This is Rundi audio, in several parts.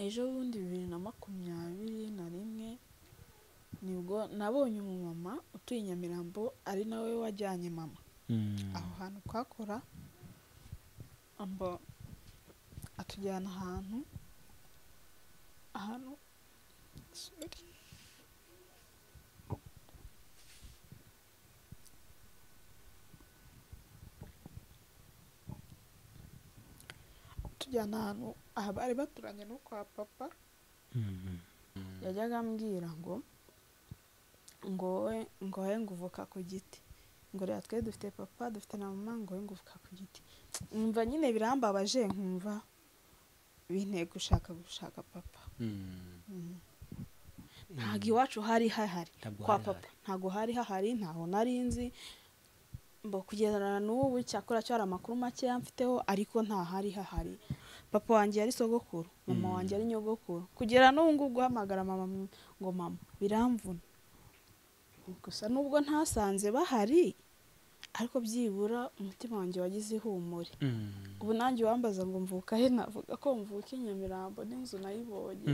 Ejo bundi 2021 nibwo nabonye umumama utuye i Nyamirambo, ari nawe wajyanye mama aho hantu twakora, atujyana ahantu sorry, tujyana ahantu aha bari baturanye no kwa papa. Yajyaga ambwira ngo ngo nguvuka ku giti, ngo rero twe dufite papa dufite na mama, ngo nguvuka ku giti. Nkumva nyine birambabaje, nkumva binteye gushaka papa. Ntago iwacu hari hahari kwa papa, ntago hari hahari, ntaho nari nzi mbo kugeza n'ubu. Cyakora cyo hari amakuru make mfiteho, ariko nta hari hahari. Papa wanjye yari sogokuru, mama wanjye ari nyogokuru. Kugera n'ubu ngubu guhamagara mama ngo mama biramvuna. Gusa nubwo ntasanze bahari, ariko byibura umutima wanjye wagize ihumure. Ubu nanjye wambaza ngo mvuka he, navuga ko mvuka i Nyamirambo n'inzu nayibonye.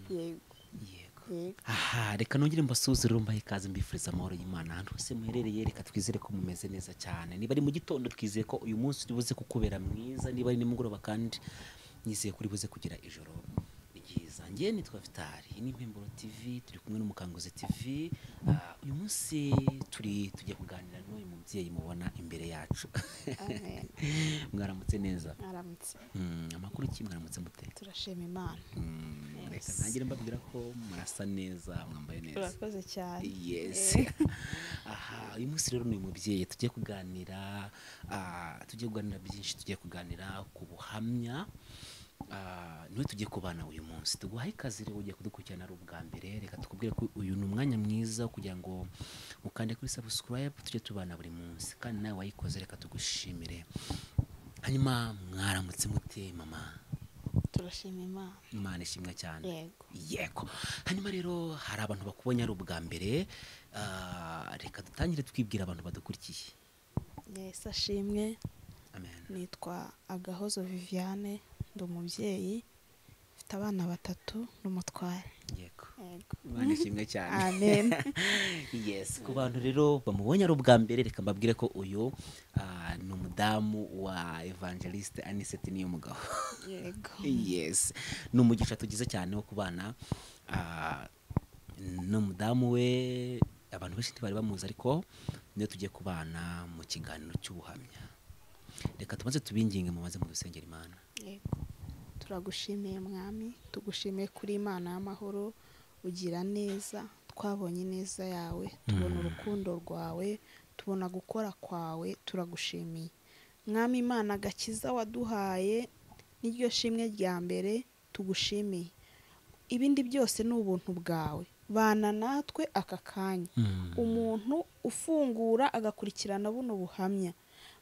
Yego. Aha, reka nongere mbasuhuze rero, mbahe ikaze, mbifuriza amahoro y'Imana ahantu hose muherereye. Reka twizere ko mumeze neza cyane. Niba ari mu gitondo twizeye ko uyu munsi uri buze kukubera mwiza, niba ari nimugoroba kandi nizeye ko uri buze kugira ijoro ryiza. Njye nitwa Vitali, iyi ni Impemburo TV, turi kumwe n'Umukanguzi TV. Uyu munsi tugiye kuganira n'uyu mubyeyi mubona imbere yacu. Amen. Mwaramutse neza? Mwaramutse. Amakuru ki, mwaramutse mute? Turashima Imana. Reka ntangire mbabwira ko murasa neza, mwambaye neza. Urakoze cyane. Yes. Aha, uyu munsi rero ni umubyeyi tugiye kuganira, tugiye kuganira byinshi, tugiye kuganira ku buhamya. Niwe tugiye kubana uyu munsi. Tuguhaye ikaze rero, ugiye kudukurikirana ari ubwa mbere. Reka tukubwire ko uyu ni umwanya mwiza kugira ngo mukande kuri subscribe, tujye tubana buri munsi, kandi nawe wayikoze reka tugushimire. Hanyuma mwaramutse mute mama? Turashima Imana. Imana ishimwe cyane. Yego. Yego. Hanyuma rero hari abantu bakubonye ari ubwa mbere, reka dutangire twibwira abantu badukurikiye. Yes, ashimwe. Amen. Nitwa Agahozo Viviane, ndi umubyeyi, mfite abana batatu n'umutware. Yego. Yego. Imana ishimwe cyane. Amen. Yes, ku bantu rero bamubonye ari ubwa mbere, reka mbabwire ko uyu ni umudamu wa Evangeliste Anicet Niyomugabo. Yego. Yes, ni umugisha tugize cyane wo kubana n'umudamu we. Abantu benshi ntibari bamuzi, ariko niyo tugiye kubana mu kiganiro cy'ubuhamya. Reka tumaze tubinginge mumaze mu dusengera Imana. Yego. Turagushimiye Mwami, tugushimiye kuri Imana y'amahoro, ugira neza, twabonye neza yawe, tubona urukundo rwawe, tubona gukora kwawe, turagushimiye. Mwami Imana, agakiza waduhaye n'iryo shimwe rya mbere tugushimiye. Ibindi byose ni ubuntu bwawe. Bana natwe aka kanya. Umuntu ufungura agakurikirana buno buhamya,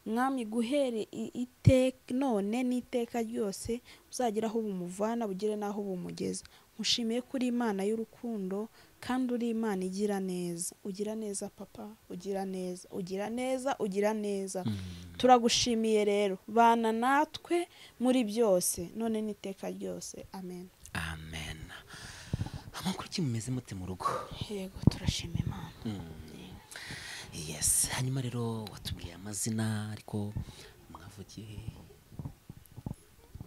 Mwami guhere iteka none n'iteka ryose, uzagira aho bumuvana bugere n'aho bumugeza. Mushimiye kuri Imana y'urukundo, kandi uri Imana igira neza. Ugira neza papa, ugira neza, ugira neza, ugira neza. Turagushimiye rero, bana natwe muri byose none n'iteka ryose. Amen. Amen. Amakuru ki, mumeze mute mu rugo? Yego, turashima Imana. Yes. Hanyuma rero watubwiye amazina, ariko mwavukiye he?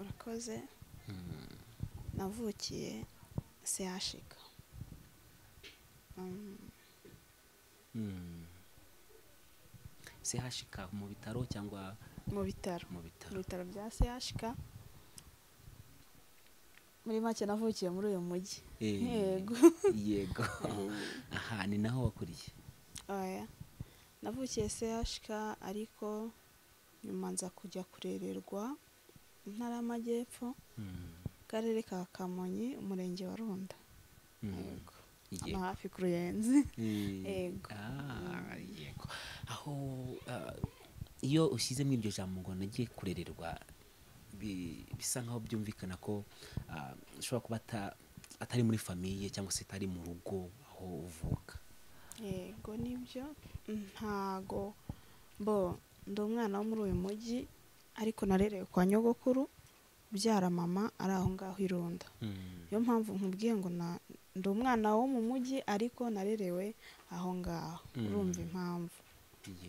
Urakoze. Navukiye CHK. CHK mu bitaro cyangwa? Mu bitaro. Mu bitaro. Mu bitaro bya CHK. Muri make navukiye muri uyu mujyi. Yego. Yego. Aha ni naho wakuriye? Oya. Navukiye CHK, ariko nyuma nza kujya kurererwa Intara y'Amajyepfo, Karere ka Kamonyi, Umurenge wa Runda. Yego. Hano hafi ku Ruyenzi. Yego. Yego. Aho iyo ushyizemo iryo jambo ngo nagiye kurererwa, bisa nkaho byumvikana ko ushobora kuba atari muri famiye cyangwa se atari mu rugo aho uvuka. Yego nibyo, ntago mbo ndi umwana wo muri uyu mujyi, ariko narerewe kwa nyogokuru. kubyara mama ari aho ngaho i Runda. Niyo mpamvu nkubwiye ngo ndi umwana wo mu mujyi ariko narerewe aho ngaho. Urumva impamvu.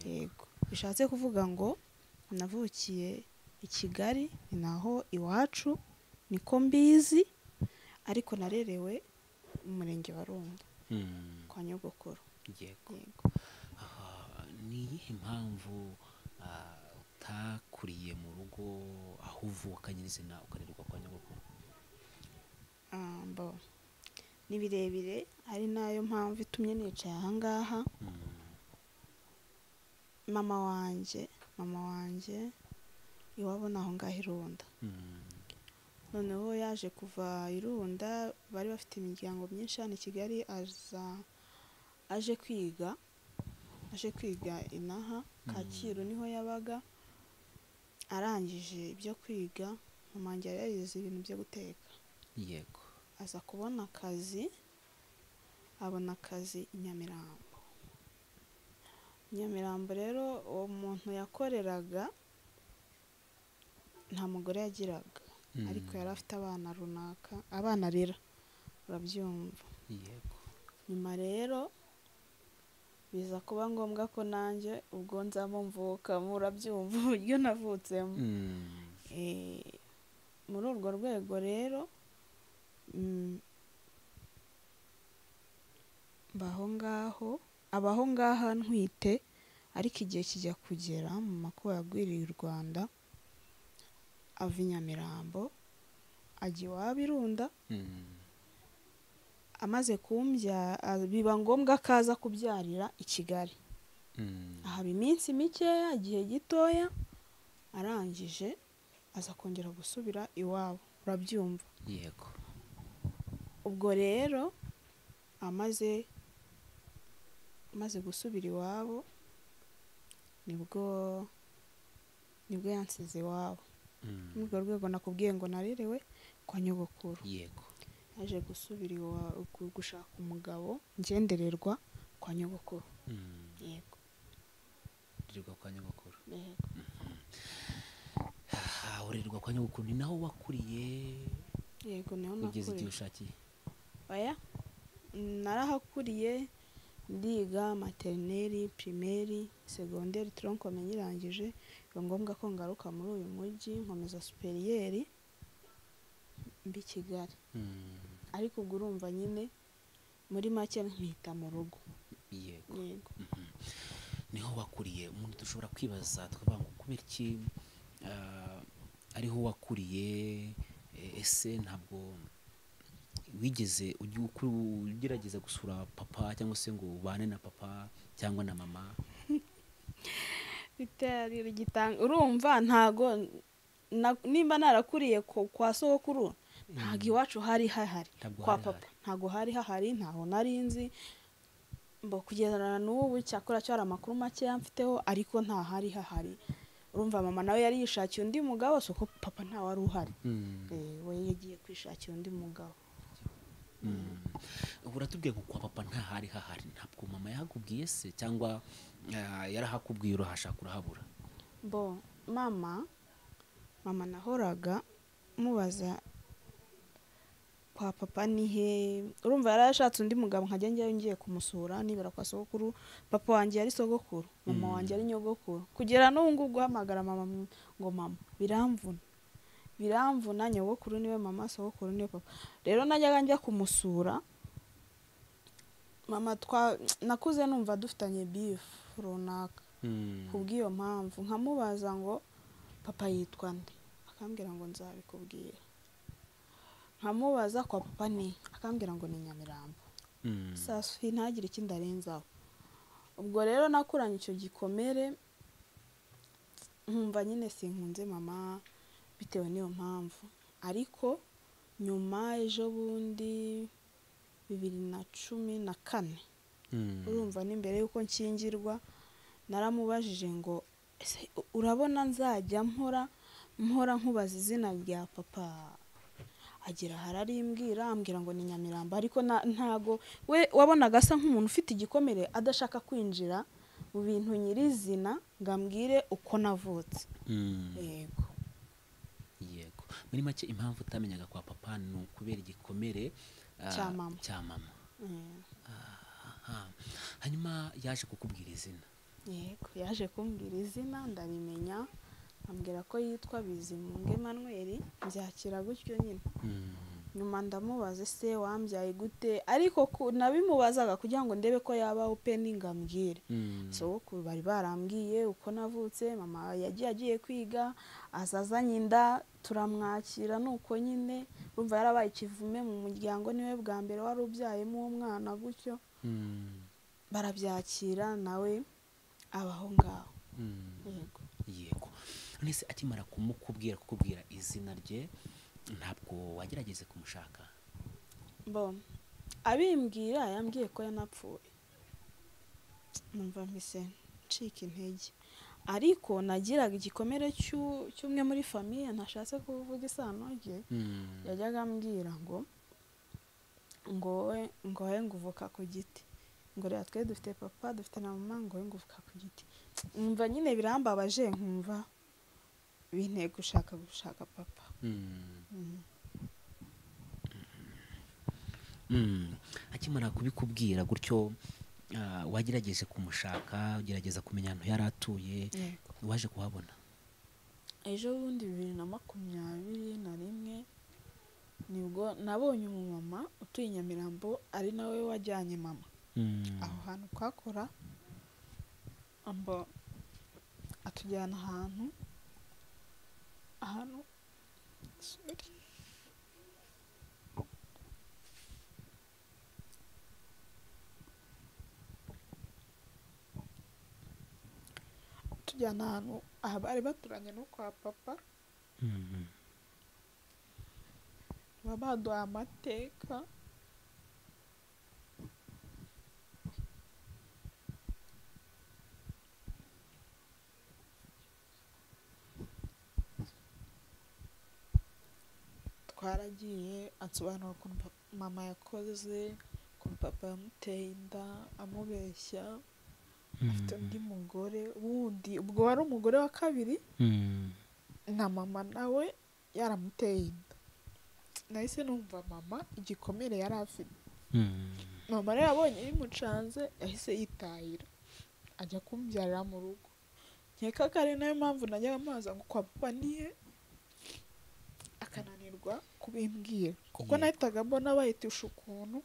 Yego. Bishatse kuvuga ngo navukiye i Kigali, ni naho iwacu, niko mbizi, ariko narerewe mu murenge wa Runda kwa nyogokuru. Yego. Yego. Ni iyihe mpamvu utakuriye mu rugo aho uvuka nyirizina ukarererwa kwa nyogokuru? Ni birebire, ari nayo mpamvu itumye nicaye aha ngaha. Mama wanjye iwabo ni aho ngaho i Runda. Noneho yaje kuva i Runda, bari bafite imiryango myinshi hano i Kigali, aza aje kwiga inaha Kacyiru niho yabaga. Arangije ibyo kwiga, mama wanjye yari yarize ibintu byo guteka. Yego. Aza kubona akazi, abona akazi i Nyamirambo. Nyamirambo rero uwo muntu yakoreraga nta mugore yagiraga, ariko yari afite abana runaka, abana arera, urabyumva. Yego. Nyuma rero biza kuba ngombwa ko nanjye ubwo nzamo mvuka, murabyumva uburyo navutsemo. Muri urwo rwego rero abaho ngaha ntwite, ariko igihe kijya kugera mu makuba yagwiriye u Rwanda, ava i Nyamirambo ajya iwabo i Runda. Amaze kumbyara biba ngombwa ko aza kubyarira i Kigali. Ahaba iminsi mikeya, igihe gitoya, arangije aza kongera gusubira iwabo, urabyumva. Yego. Ubwo rero amaze gusubira iwabo, nibwo yansize iwabo. Muri urwo rwego nakubwiye ngo narerewe kwa nyogokuru. Yego. Yaje gusubira iwabo gushaka umugabo, ngendererwa kwa nyogokuru. Yego. Urererwa kwa nyogokuru. Yego. Urererwa kwa nyogokuru ni naho wakuriye? Yego, niho nakuriye. Ugeze igihe ushakiye? Oya, narahakuriye, ndiga materineri, primeri, segonderi, tronc-commun nyirangije, biba ngombwa ko ngaruka muri uyu mujyi nkomeza superiyeri mbi Kigali. Ariko ubwo urumva nyine muri make mpita mu rugo. Yego. Yego. Niho wakuriye. Umuntu dushobora kwibaza tukavuga ngo kubera iki ariho wakuriye? Ese ntabwo wigeze ugerageza gusura papa cyangwa se ngo ubane na papa cyangwa na mama? Bitari gitanga, urumva ntago nimba narakuriye kwa sogokuru, ntago iwacu hari hahari kwa papa, ntago hari hahari, ntaho narinzi mbo kugeza n'ubu. Cyakora cyo hari amakuru make mfiteho, ariko nta hari hahari. Urumva mama nawe yari yishakiye undi mugabo, soko papa nta wari uhari. We yagiye kwishakira undi mugabo. Uratubwiye ngo kwa papa nta hari hahari, ntabwo mama yahakubwiye se cyangwa yarahakubwiye urahashaka urahabura? Bo mama nahoraga mubaza kwa papa ni he. Urumva yarashatse undi mugabo, nkajya njyayo ngiye kumusura nibera kwa sogokuru. Papa wanjye yari sogokuru, mama wanjye ari nyogokuru. Kugera n'ubu ngubu guhamagara mama ngo mama biramvuna, nyogokuru niwe mama, sogokuru niwe papa. Rero najyaga njya kumusura mama, nakuze numva dufitanye beef runaka kubw'iyo mpamvu, nkamubaza ngo papa yitwa nde, akambwira ngo nzabikubwira. Nkamubaza kwa papa ni, akambwira ngo ni Nyamirambo. Safi ntagire ikindi arenzaho. Ubwo rero nakuranye icyo gikomere, nkumva nyine sinkunze mama bitewe n'iyo mpamvu. Ariko nyuma ejo bundi 2014, urumva ni mbere yuko nkingirwa, naramubajije ngo ese urabona nzajya mpora nkubaza izina rya papa? Agira hararimbwira, ambwira ngo ni Nyamirambo, ariko ntago we wabonaga asa nk'umuntu ufite igikomere, adashaka kwinjira mu bintu nyirizina ngo ambwire uko navutse. Yego. Yego. Muri make impamvu utamenyaga kwa papa ni ukubera igikomere Cya mama. Cya mama. Hanyuma yaje kukubwira izina? Yego, yaje kumbwira izina ndarimenya, ambwira ko yitwa Bizimungu Emmanuel, mbyakira gutyo nyine. Nyuma ndamubaza ese wambyaye gute, ariko nabimubazaga kugira ngo ndebe ko yaba opening ambwire. Sogokuru bari barambwiye uko navutse, mama yagiye agiye kwiga azazanye inda turamwakira nuko nyine, urumva yarabaye ikivume mu muryango, niwe bwa mbere wari ubyayemo uwo mwana gutyo. Barabyakira nawe abaho ngaho. Yego. Yego. None se akimara kukubwira izina rye, ntabwo wagerageze kumushaka? Bo abimbwira yambwiye ko yanapfuye, numva mpise ncika intege, ariko nagiraga igikomere cy'umwe muri famiye ntashatse kuvuga isano rye. Yajyaga ambwira ngo ngo nguvuka ku giti, ngo rero twe dufite papa dufite na mama, ngo nguvuka ku giti. Numva nyine birambabaje, nkumva binteye gushaka papa. Akimara kubikubwira gutyo, wagerageje kumushaka, ugerageza kumenya ahantu yari atuye, waje kuhabona? Ejo bundi 2021 nibwo nabonye umumama utuye Nyamirambo, ari nawe wajyanye mama aho hantu twakora, atujyana ahantu sorry. Tujyana ahantu aha bari baturanye no kwa papa. Baba baduha amateka. Twaragiye ansobanura ukuntu mama yakoze, ukuntu papa yamuteye inda amubeshya, afite undi mugore wundi, ubwo wari umugore wa kabiri, na mama nawe yaramuteye inda. Nahise numva mama igikomere yari afite. Mama rero abonye bimucanze yahise yitahira ajya kumbyarira mu rugo. Nkeka ko ari nayo mpamvu najyaga mubaza ngo kwa papa nihe, akananirwa kubimbwira, kuko nahitaga mbona bahitisha ukuntu,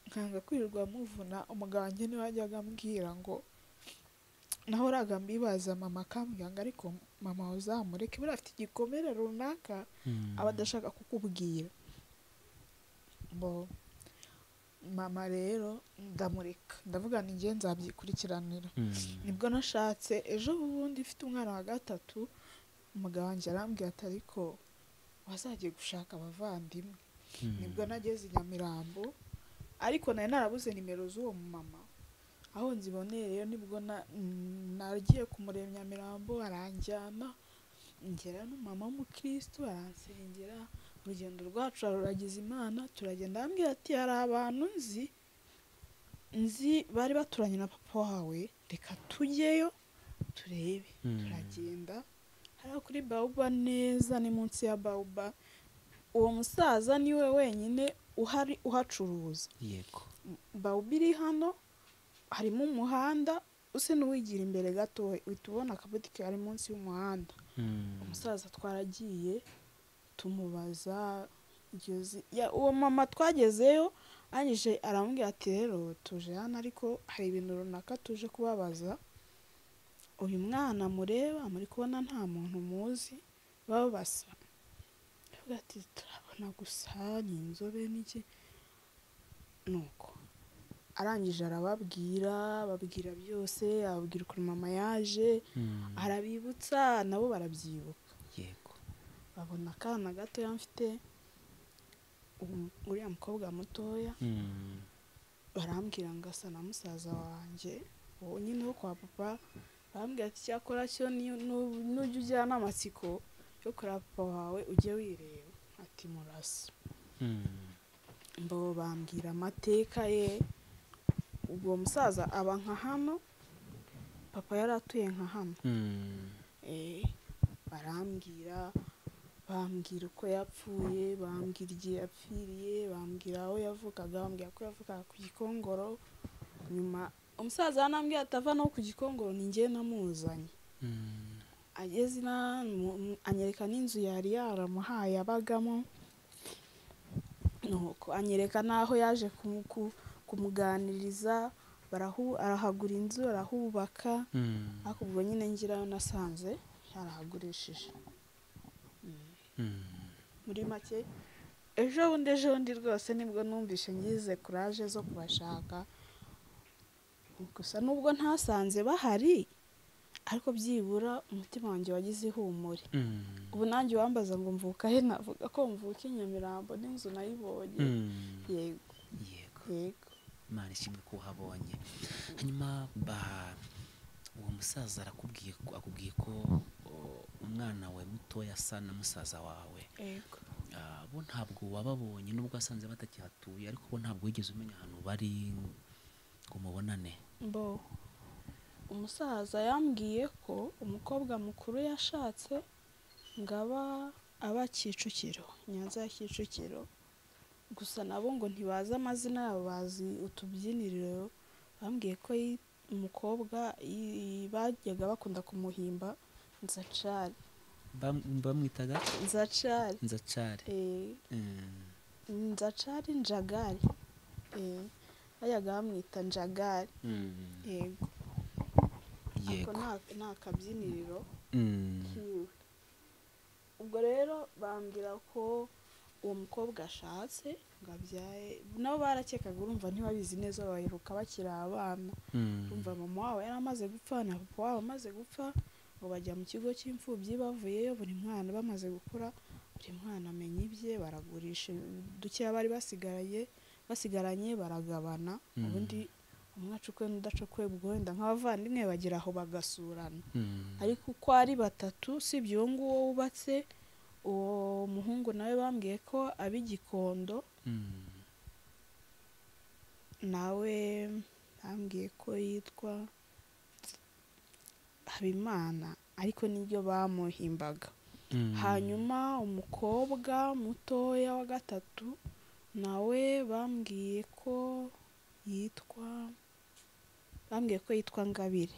nkanga kwirirwa muvuna. Umugabo wanjye niwe wajyaga ambwira ngo nahoraga mbibaza mama akambwira ngo ariko mama uzamureke buriya afite igikomere runaka aba adashaka kukubwira. Bo mama rero ndamureka, ndavuga ni njye nzabyikurikiranira. Nibwo nashatse ejo bundi mfite umwana wa gatatu, umugabo wanjye arambwira ati ariko wazagiye gushaka abavandimwe. Nibwo nageze i Nyamirambo, ariko nari narabuze nimero z'uwo mama, aho nziboneye rero nibwo nagiye kumureba Nyamirambo, aranjyana ngera n'umama w'umukristo aransengera, urugendo rwacu ruragiza Imana, turagenda. Arambwira ati hari abantu nzi bari baturanye na papa wawe, reka tujyeyo turebe. Turagenda hariya kuri Bauba neza, ni munsi ya Bauba. Uwo musaza niwe wenyine uhari uhacuruza. Yego. Bauba iri hano, harimo umuhanda usa n'uwigira imbere gato, uhita ubona akabutike ari munsi y'umuhanda. Umusaza twaragiye tumubaza uwo mama twagezeyo, arangije arambwira ati rero tuje hano ariko hari ibintu runaka tuje kubabaza. Uyu mwana mureba muri kubona nta muntu muzi baba basa, ati turabona gusa ni inzobe n'iki. Nuko arangije arababwira, babwira byose, ababwira ukuntu mama yaje, arabibutsa nabo barabyibuka. Yego. Babona akana gatoya mfite, uriya mukobwa mutoya, barambwira ngo asa na musaza wanjye uwo nyine wo kwa papa. Barambwira ati cyakora cyo nujya ujyana amatsiko yo kureba papa wawe ujye wireba, ati murasa. Mbo bambwira amateka ye. Ubwo musaza aba nka hano, papa yari atuye nka hano. Barambwira Bambwira uko yapfuye, bambwira igihe yapfiriye, bambwira aho yavukaga, bambwira ko yavukaga ku Gikongoro. Nyuma umusaza yanambwiye atava no ku Gikongoro, ni njye namuzanye. Ageze anyereka n'inzu yari yaramuhaye abagamo, nuko anyereka n'aho yaje kumuganiriza, arahagura inzu arahubaka. Ariko ubwo nyine ngirayo nasanze yarahagurishije. Muri make ejo bundi rwose nibwo numvishe ngize courage zo kubashaka, gusa nubwo ntasanze bahari ariko byibura umutima wanjye wagize ihumure. Ubu nanjye wambaza ngo mvuka he, navuga ko mvuka i Nyamirambo n'inzu nayibonye. Yego. Yego. Yego. Imana ishimwe ko uhabonye. Hanyuma uwo musaza arakubwiye ko akubwiye ko umwana we mutoya asa na musaza wawe. Yego. Bo ntabwo wababonye nubwo wasanze batakihatuye, ariko bo ntabwo wigeze umenya ahantu bari ngo mubonane. Bo umusaza yambwiye ko umukobwa mukuru yashatse ngo aba Kicukiro, Nyanza ya Kicukiro. Gusa nabo ngo ntibazi amazina yabo, bazi utubyiniriro. Bambwiye ko umukobwa bajyaga bakunda kumuhimba Nzacari. Bamwitaga Nzacari. Nzacari. Nzacari Njagari. Bajyaga bamwita Njagari. Yego. Yego. Ako ni akabyiniriro kiwe. Ubwo rero bambwira ko uwo mukobwa ashatse ngo abyaye, nabo barakekaga, urumva ntibabizi neza, babaheruka bakiri abana. Urumva mama wabo yari amaze gupfa na papa wabo amaze gupfa, ngo bajya mu kigo cy'imfubyi, bavuyeyo buri mwana bamaze gukura, buri mwana amenya ibye, baragurisha dukeya bari basigaranye baragabana. Ubundi umwe acukwe n'udacukwe, ubwo wenda nk'abavandimwe bagera aho bagasurana. Ariko uko ari batatu, usibye uwo nguwo wubatse, uwo muhungu nawe bambwiye ko abi Gikondo, nawe bambwiye ko yitwa Habimana, ariko niryo bamuhimbaga. Hanyuma umukobwa mutoya wa gatatu nawe bambwiye ko yitwa Ngabire.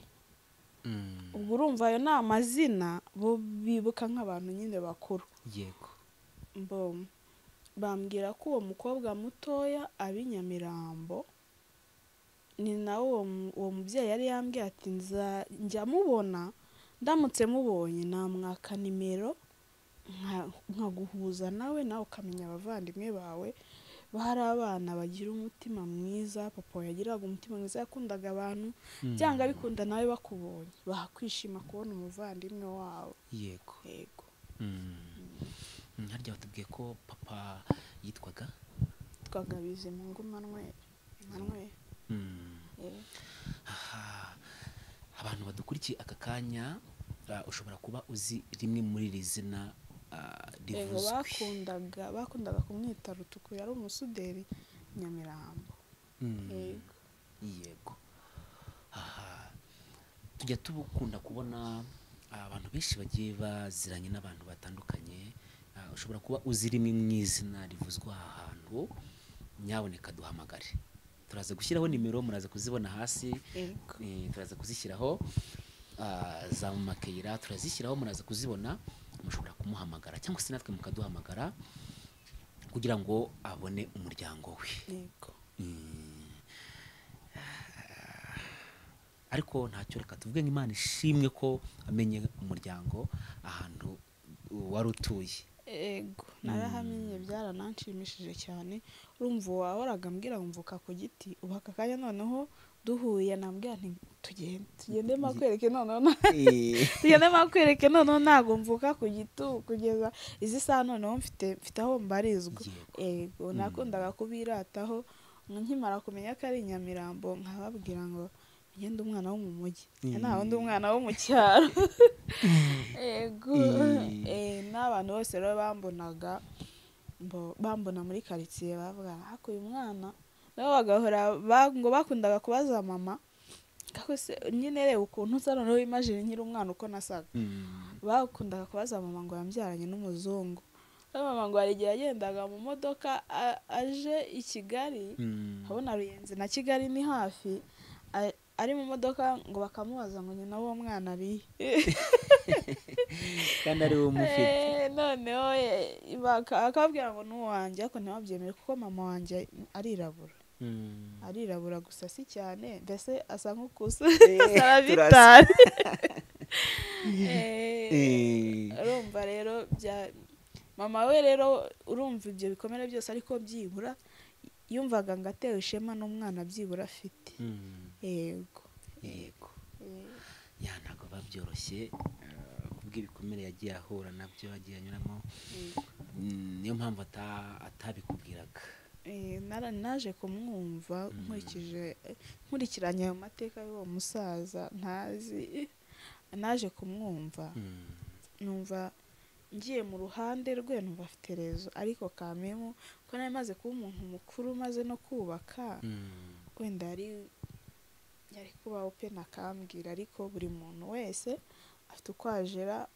Ubwo urumva ayo ni amazina bo bibuka nk'abantu nyine bakuru. Yego. Bambwira ko uwo mukobwa mutoya abi Nyamirambo, ni nawe uwo mubyeyi yari yambwiye ati njya mubona, ndamutse mubonye namwaka nimero nkaguhuza nawe, nawe ukamenya abavandimwe bawe. Bari abana bagira umutima mwiza, papa yagiraga umutima mwiza, yakundaga abantu, byanga bikunda nawe bakubonye bakwishima kubona umuvandimwe wawe. Yego. Yego. Harya batubwiye ko papa yitwaga Bizimungu Emmanuel. Abantu badukurikiye aka kanya, ushobora kuba uzi rimwe muri iri zina rivuzwe. Bakundaga kumwita Rutuku, yari umusuderi Nyamirambo. Yego. Yego. Tujya tubukunda kubona abantu benshi bagiye baziranye n'abantu batandukanye. Ushobora kuba uzi rimwe mu izina rivuzwa aha hantu, nyaboneka duhamagare. Turaza gushyiraho nimero, muraza kuzibona hasi. Turaza kuzishyiraho za Makeyira, turazishyiraho muraza kuzibona, mushobora kumuhamagara cyangwa se natwe mukaduhamagara kugira ngo abone umuryango we. Yego. Ariko ntacyo, reka tuvuge nk'Imana ishimwe ko amenye umuryango ahantu wari utuye. Ego, narahamenye, byarananshimishije cyane. Urumva wahoraga ambwira ngo mvuka ku giti, ubu aka kanya noneho duhuye nambwira nti tugende makwereke noneho, tugende makwereke noneho ntago mvuka ku giti kugeza izi saha, noneho mfite aho mbarizwa. Ego, nakundaga kubirataho nkimara kumenya ko ari Nyamirambo, nkababwira ngo ngende umwana wo mu mujyi, nta wundi umwana wo mu cyaro. Ego. N'abantu bose rero bambonaga bambona muri quartier bavuga ariko uyu mwana, nabo bagahora ngo bakundaga kubaza mama Kako se nyine reba ukuntu usa, noneho imagine nkiri umwana uko nasaga. Bakundaga kubaza mama ngo yambyaranye n'umuzungu. Rero mama ngo hari igihe yagendaga mu modoka aje i Kigali, abona Ruyenzi na Kigali ni hafi, ari mu modoka ngo bakamubaza ngo nyina w'uwo mwana ari he? Kandi ari wowe umufite. Noneho akababwira ngo ni uwanjye, ariko ntibabyemere kuko mama wanjye arirabura. Arirabura gusa si cyane, mbese asa nk'ukuze, asa na Turasa. Vitari. Urumva rero bya mama we rero, urumva ibyo bikomere byose, ariko byibura yumvaga ngo atewe ishema n'umwana byibura afite. Yego. Yego. Ya, ntabwo biba byoroshye, kubw'ibikomere yagiye ahura nabyo, yagiye anyuramo. Niyo mpamvu atabikubwiraga. Naje kumwumva nkurikije nkurikiranye ayo mateka y'uwo musaza ntazi, naje kumwumva, numva ngiye mu ruhande rwe, numva afite raison, ariko kamemu ko nari maze kuba umuntu mukuru, maze no kubaka, wenda yari kuba open akambwira. Ariko buri muntu wese afite uko ajera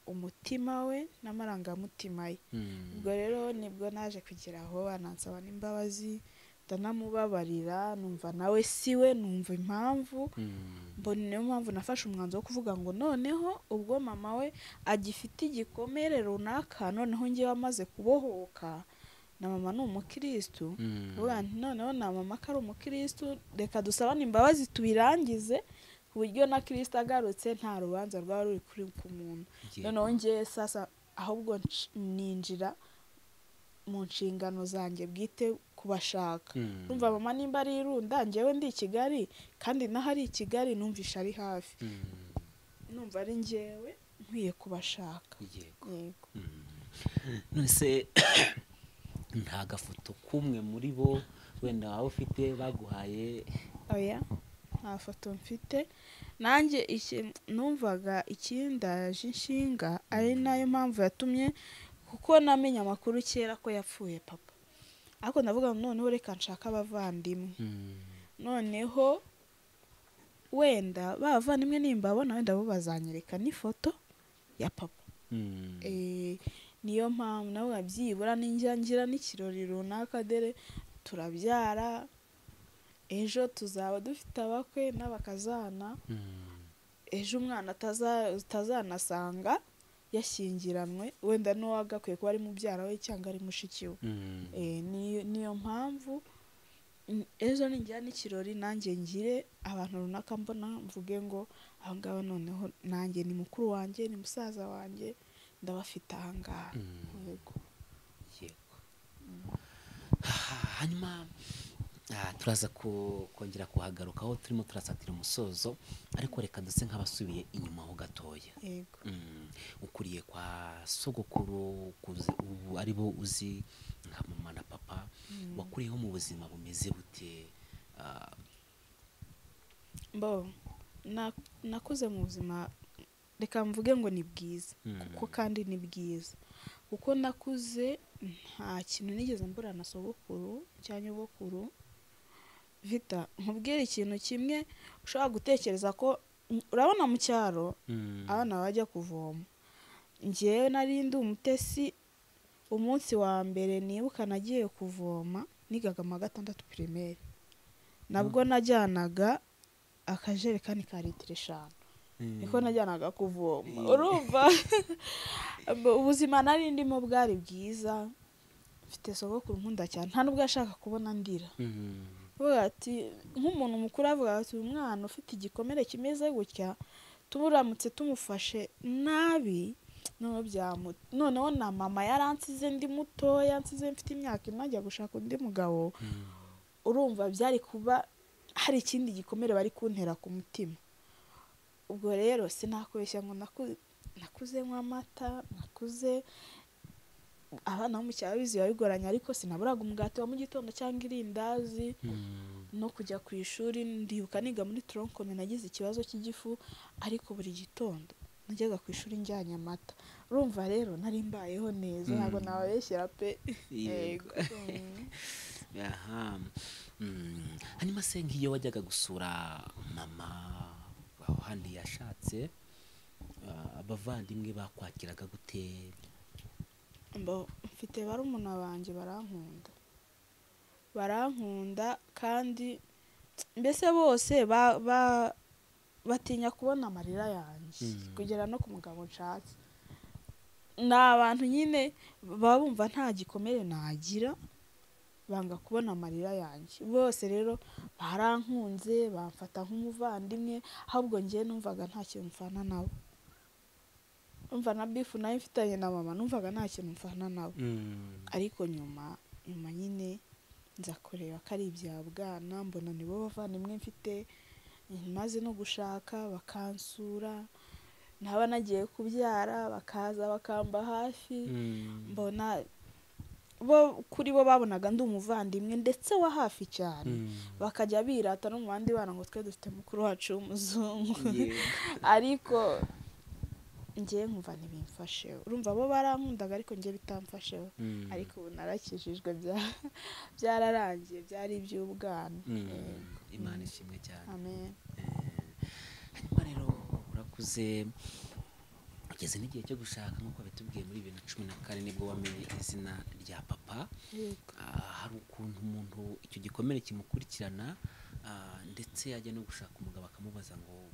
umutima we n'amarangamutima ye. Ubwo rero nibwo naje kugera aho banansaba n'imbabazi, ndanamubabarira, numva nawe si we, numva impamvu mbona. Niyo mpamvu nafashe umwanzuro wo kuvuga ngo noneho ubwo mama we agifite igikomere runaka, noneho ngewe amaze kubohoka, na mama ni umukirisitu, uvuga nti noneho na mama ko ari umukirisitu, reka dusabane imbabazi tubirangize, ku buryo na Kirisito agarutse nta rubanza rwaba ruri kuri ku muntu. Noneho ngewe sasa ahubwo ninjira mu nshingano zanjye bwite kubashaka. Numva mama nimba ari irunda, ngewe ndi i Kigali, kandi naho ari i Kigali numvisha ari hafi, numva ari ngewe nkwiye kubashaka. Yego. Yego. None se nta gafoto k'umwe muri bo wenda waba ufite baguhaye? Oya, nta foto mfite nanjye. Numvaga ikindaje inshinga, ari nayo mpamvu yatumye, kuko namenye amakuru kera ko yapfuye papa, ariko ndavuga ngo noneho reka nshake abavandimwe, noneho wenda ba bavandimwe nimbabona, wenda bo bazanyereka n'ifoto ya papa. Niyo mpamvu nawe byibura ninjya ngira n'ikirori runaka, dere turabyara, ejo tuzaba dufite abakwe n'abakazana, ejo umwana utazanasanga yashyingiranwe wenda n'uwagakwiye kuba ari mubyara we cyangwa ari mushiki we. Niyo mpamvu ejo ningira n'ikirori nanjye ngire abantu runaka mbona, mvuge ngo aba ngaba noneho nanjye ni mukuru wanjye, ni musaza wanjye, ndabafite aha ngaha. Yego. Yego. Hanyuma turaza kongera kuhagarukaho turimo turasatira umusozo, ariko reka duse nk'abasubiye inyuma ho gatoya. Yego. Ukuriye kwa sogokuru, ukuze ubu ari bo uzi nka mama na papa, wakuriyeho mu buzima bumeze bute? Bo nakuze mu buzima, reka mvuge ngo ni bwiza, kuko kandi ni bwiza, kuko nakuze nta kintu nigeze mbura na sogokuru cyangwa nyogokuru. Vita, nkubwire ikintu kimwe ushobora gutekereza ko urabona mu cyaro abana bajya kuvoma, njyewe nari ndi umutesi. Umunsi wa mbere nibuka nagiye kuvoma, nigaga mu wa gatandatu primaire, nabwo najyanaga akajerekani ka litiro 5, niko najyanaga kuvoma. Urumva ubuzima nari ndimo bwari bwiza, mfite sogokuru nkunda cyane, nta nubwo yashaka kubona ndira. Avuga ati nk'umuntu mukuru, avuga ati uyu mwana ufite igikomere kimeze gutya, turamutse tumufashe nabi noneho byamu, noneho na mama yaransize ndi mutoya, nsize mfite imyaka 4 ajya gushaka undi mugabo. Urumva byari kuba hari ikindi gikomere bari kuntera ku mutima. Ubwo rero sinakubeshya ngo nakuze nywa amata, nakuze abana bo mu cyaro bizi biba bigoranye, ariko sinaburaga umugati wa mu gitondo cyangwa irindazi no kujya ku ishuri. Ndibuka niga muri tronc commun nagize ikibazo cy'igifu, ariko buri gitondo najyaga ku ishuri njyanye amata. Urumva rero nari mbayeho neza, ntabwo nababeshyera pe. Yego. Yego. Aha. Hanyuma se nk'iyo wajyaga gusura mama aho handi yashatse, abavandimwe bakwakiraga gute? Mfite barumuna banjye barankunda kandi mbese bose batinya kubona amarira yanjye kugera no ku mugabo nshatse. Ni abantu nyine baba bumva nta gikomere nagira, banga kubona amarira yanjye. Bose rero barankunze, bamfata nk'umuvandimwe, ahubwo njye numvaga nta kintu mfana nabo. Umva na bifu nayo mfitanye na mama, numvaga nta kintu mfana nabo. Ariko nyuma nyine nza kureba ko ari ibya bwana, mbona nibo bavandimwe mfite, maze no gushaka bakansura, naba nagiye kubyara bakaza bakamba hafi. Mbona bo kuri bo babonaga ndi umuvandimwe ndetse wa hafi cyane, bakajya birata no mu bandi bana ngo twe dufite mukuru wacu w'umuzungu. Ariko njye nkumva ntibimfasheho. Urumva bo barankundaga ariko njye bitamfasheho. Ariko ubu narakijijwe, byararangiye, byari iby'ubwana. Imana ishimwe cyane. Amen. Hanyuma rero urakuze, ugeze n'igihe cyo gushaka nk'uko bitubwiye muri 2014 nibwo wamenye izina rya papa. Hari ukuntu umuntu icyo gikomere kimukurikirana, ndetse yajya no gushaka umugabo akamubaza ngo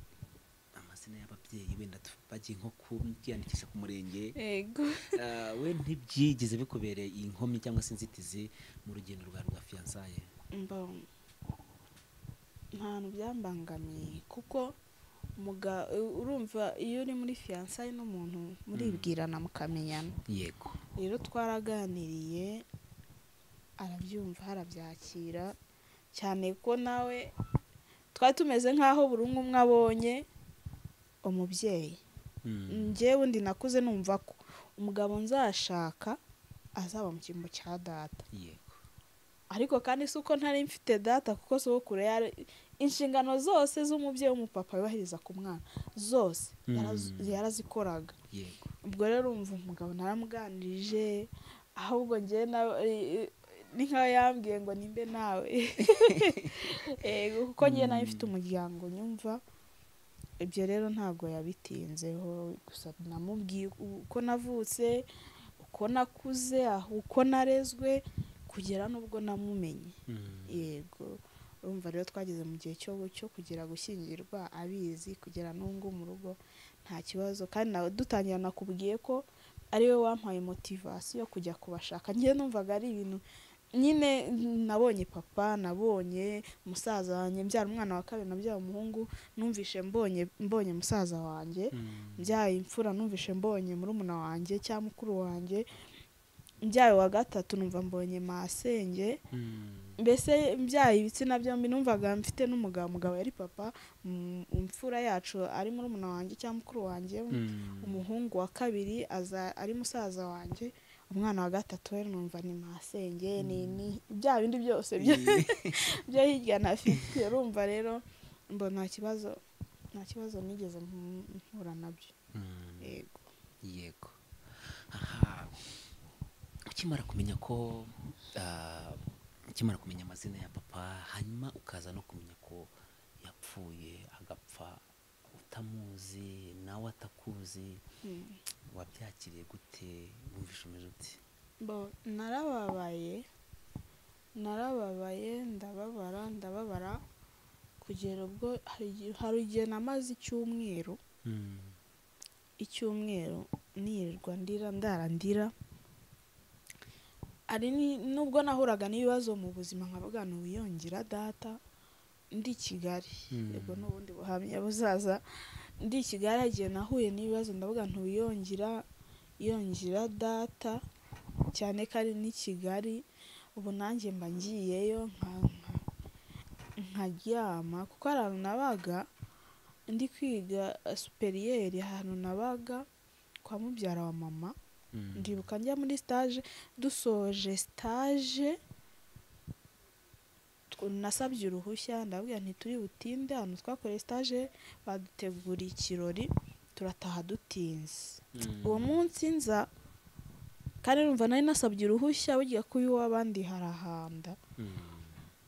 amazina y'ababyeyi, wenda bagiye nko kwiyandikisha ku murenge. Yego. We ntibyigeze bikubereye inkomyi cyangwa se inzitizi mu rugendo rwawe rwa fiançailles? Nta hantu byambangamiye, kuko urumva iyo uri muri fiançailles n'umuntu muribwirana mukamenyana. Yego. Rero twaraganiriye, arabyumva, arabyakira cyane ko nawe twari tumeze nk'aho buri umwe umwe abonye umubyeyi. Njyewe undi nakuze numva ko umugabo nzashaka azaba mu cyimbo cya data. Yego. Ariko kandi si uko ntari mfite data, kuko sogokuru yari inshingano zose z'umubyeyi w'umupapa yubahiriza ku mwana zose yarazikoraga. Yego. Ubwo rero umva umugabo naramuganirije, ahubwo njye ni nkaho yambwiye ngo nimbe nawe. Kuko njye nawe mfite umuryango nyumva. Ibyo rero ntabwo yabitinzeho, gusa namubwiye uko navutse, uko nakuze, uko narezwe, kugera n'ubwo namumenye. Yego. Urumva rero twageze mu gihe cyo kugera gushyingirwa abizi, kugera n'ubwo mu rugo nta kibazo. Kandi nawe dutangira nakubwiye ko ari we wampaye motivation yo kujya kubashaka. Njye numvaga ari ibintu nyine, nabonye papa, nabonye musaza wanjye, mbyara umwana wa kabiri, nabyara umuhungu, numvishe mbonye musaza wanjye, mbyaye imfura, numvishe mbonye murumuna wanjye cyangwa mukuru wanjye, mbyaye wa gatatu numva mbonye masenge. Mbese mbyaye ibitsina byombi numvaga mfite n'umugabo, umugabo yari papa, imfura yacu ari murumuna wanjye cyangwa mukuru wanjye, umuhungu wa kabiri aza ari musaza wanjye, umwana wa gatatu we numva ni masenge, ni bya bindi byose byo hirya nafite. Urumva rero mbona nta kibazo nigeze mpura nabyo. Yego. Yego. Aha, ukimara kumenya ko ukimara kumenya amazina ya papa, hanyuma ukaza no kumenya ko yapfuye, agapfa utamuzi nawe atakuzi, wabyakiriye gute? Wumvishe umeze ute? Narababaye, ndababara kugera ubwo hari igihe namaze icyumweru nirirwa ndira, ndarandira. Ari nubwo nahuraga n'ibibazo mu buzima nkavuga wiyongera data ndi Kigali. Yego, n'ubundi buhamya buzaza. Ndi Kigali igihe nahuye n'ibibazo ndavuga ntuyongera yongera data, cyane ko ari ni Kigali. Ubu nanjye mba ngiyeyo nkaryama, kuko hari ahantu nabaga ndi kwiga superieur, ahantu nabaga kwa mubyara wa mama. Ndibuka njya muri stage, dusoje stage nasabye uruhushya, ndabwira nti turi butinde ahantu twakoreye stage, baduteguriye ikirori, turataha dutinze. Uwo munsi nza kandi numva nari nasabye uruhushya, bugiye kuba iw'abandi harahanda.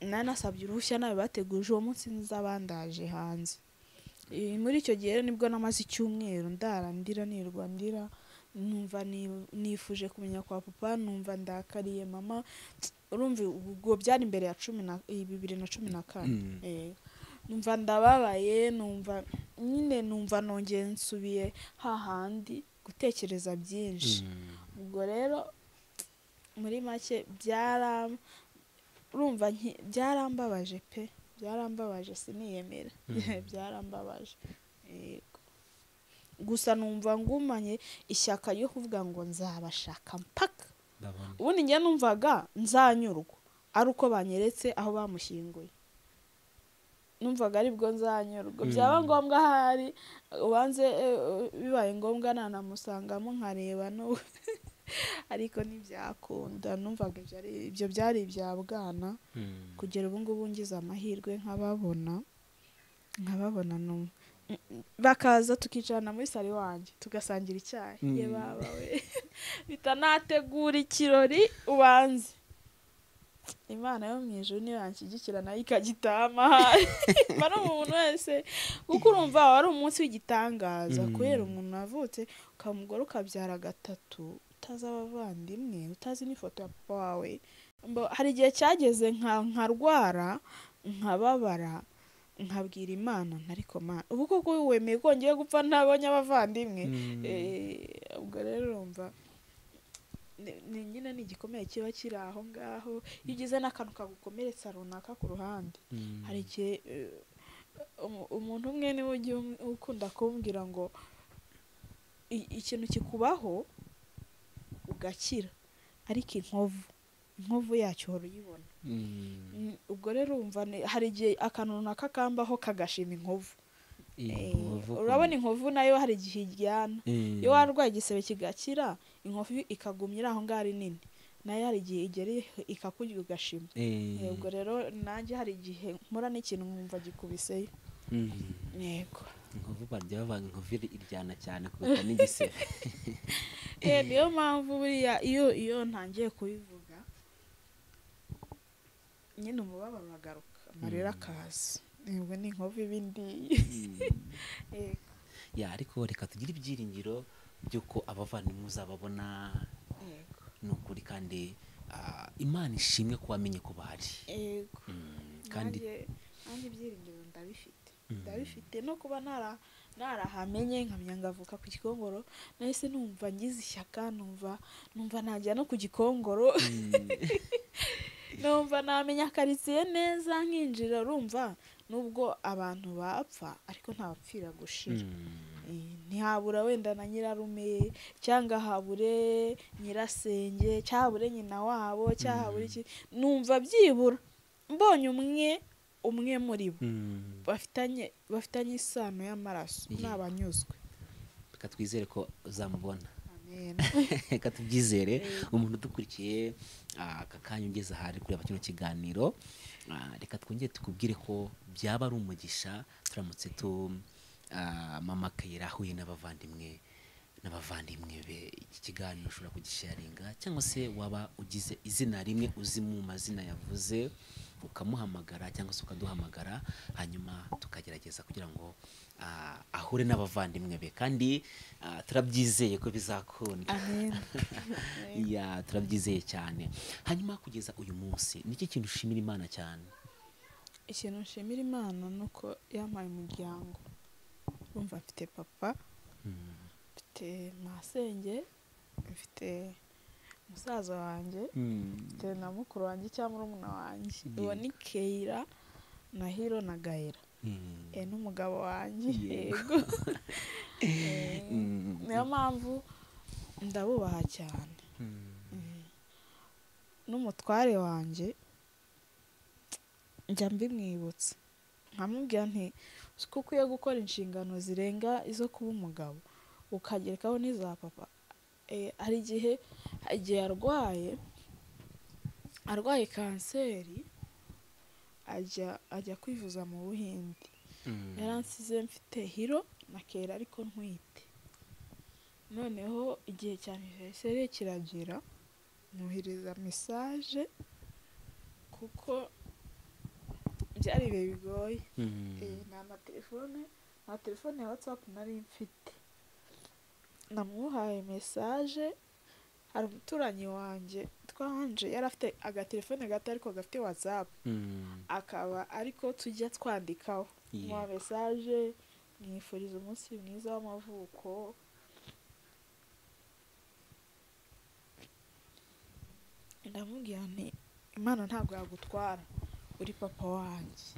Nanasabye uruhushya nawe bateguje uwo munsi nzabandaje hanze. Muri icyo gihe rero nibwo namaze icyumweru ndara ndira, nirwa ndira, numva nifuje kumenya kwa papa, numva ndakariye mama. Urumva ubwo byari imbere ya 2014. Numva ndababaye, numva nyine, numva nongeye nsubiye hahandi gutekereza byinshi. Ubwo rero muri make urumva byarambabaje pe, byarambabaje, siniyemera, byarambabaje. Yego. Gusa numva ngumanye ishyaka ryo kuvuga ngo nzabashaka mpaka. Ubundi njye numvaga nzanyurwa ari uko banyeretse aho bamushyinguye, numvaga aribwo nzanyurwa. Byaba ngombwa ahari ubanze, bibaye ngombwa nanamusangamo nkareba no ariko ntibyakunda. Numvaga ibyo byari ibya bwana. Kugera ubu ngubu ngize amahirwe nkababona numva bakaza tukicarana muri salo wanjye tugasangira icyayi. Ye baba we, bitanategura ikirori ubanze Imana yo mu ijuru niyo yanshyigikira nayo ikagitama mba umuntu wese, kuko urumva wari umunsi w'igitangaza kubera umuntu wavutse ukaba umugore ukabyara gatatu, utazi abavandimwe, utazi n'ifoto ya papa wawe. Hari igihe cyageze nkarwara, nkababara, nkabwira Imana ariko Mana ubu koko wemeye ko ngiye gupfa ntabonye abavandimwe? Ubwo rero urumva ni nyine ni igikomere kiba kiri aho ngaho. Iyo ugize n'akantu kagukomeretsa runaka ku ruhande, hari igihe umuntu umwe niwe ujya ukunda kumbwira ngo ikintu kikubaho ugakira, ariko inkovu yacyo uhora uyibona. Ubwo rero urumva hari igihe akantu runaka kambaho kagashima inkovu. Urabona inkovu nayo hari igihe ijyana. Iyo warwaye igisebe kigakira, inkovu ikagumya iri aho ngaho ari nini, nayo hari igihe igera ikakurya ugashima. Ubwo rero nanjye hari igihe mpura n'ikintu nkumva gikubiseyo. Yego. Inkovu barya bavanga, inkovu iryana cyane kuruta n'igisebe. Niyo mpamvu buriya iyo ntangiye kubivuga nyine umubabaro uragaruka, amarira akaza. Nibwo ni inkovu ibindi. Ya, ariko reka tugire ibyiringiro by'uko abavandimwe uzababona. Yego. Ni ukuri, kandi Imana ishimwe ko wamenye ko bahari. Yego. Kandi ibyiringiro ndabifite, ndabifite no kuba narahamenye nkamenya ngavuka ku Gikongoro, nahise numva ngize ishyaka, numva najya no ku Gikongoro, numva namenya karitsiye neza nkinjira. Urumva nubwo abantu bapfa ariko ntabapfira gushira. Ntihabura wenda na nyirarume, cyangwa habure nyirasenge, cyabure nyina wabo, cyahabure iki. Numva byibura mbonye umwe muri bo bafitanye isano y'amaraso, nabanyuzwe. Reka twizere ko uzamubona. Amen. Reka tubyizere. Umuntu udukurikiye aka kanya ugeze ahari kureba kino kiganiro, reka twongere tukubwire ko byaba ari umugisha turamutse tu mama Keira ahuye n'abavandimwe be. Iki kiganiro ushobora kugisharinga, cyangwa se waba ugize izina rimwe uzi mu mazina yavuze ukamuhamagara cyangwa se ukaduhamagara, hanyuma tukagerageza kugira ngo ahure n'abavandimwe be, kandi turabyizeye ko bizakunda. Amen. Ya, turabyizeye cyane. Hanyuma kugeza uyu munsi niki kintu ushimira Imana cyane? Ikintu nshimira Imana nuko yampaye umuryango. Urumva mfite papa, mfite masenge, mfite musaza wanjye, mfite na mukuru wanjye cyangwa murumuna wanjye. Uwo ni Keira na Hiro na Gaira. N'umugabo wanjye. Yego. Niyo mpamvu ndabubaha cyane. N'umutware wanjye njya mbimwibutsa, nkamubwira nti ko ukwiye gukora inshingano zirenga izo kuba umugabo ukagerekaho n'iza papa. Hari igihe arwaye kanseri, ajya kwivuza mu Buhinde. Yaransize mfite Hiro na Keira ariko ntwite. Noneho igihe cya anniversaire kiragera, mwohereza message kuko Byari ibihe bigoye. Nta telefone ya WhatsApp nari mfite. Namuhaye message, hari umuturanyi wanjye twahanje yari afite agatelefone gato ariko gafite WhatsApp, akaba ariko tujya twandikaho muha message mwifuriza umunsi mwiza w'amavuko. Ndamubwira nti Imana ntabwo yagutwara, uri papa wanjye,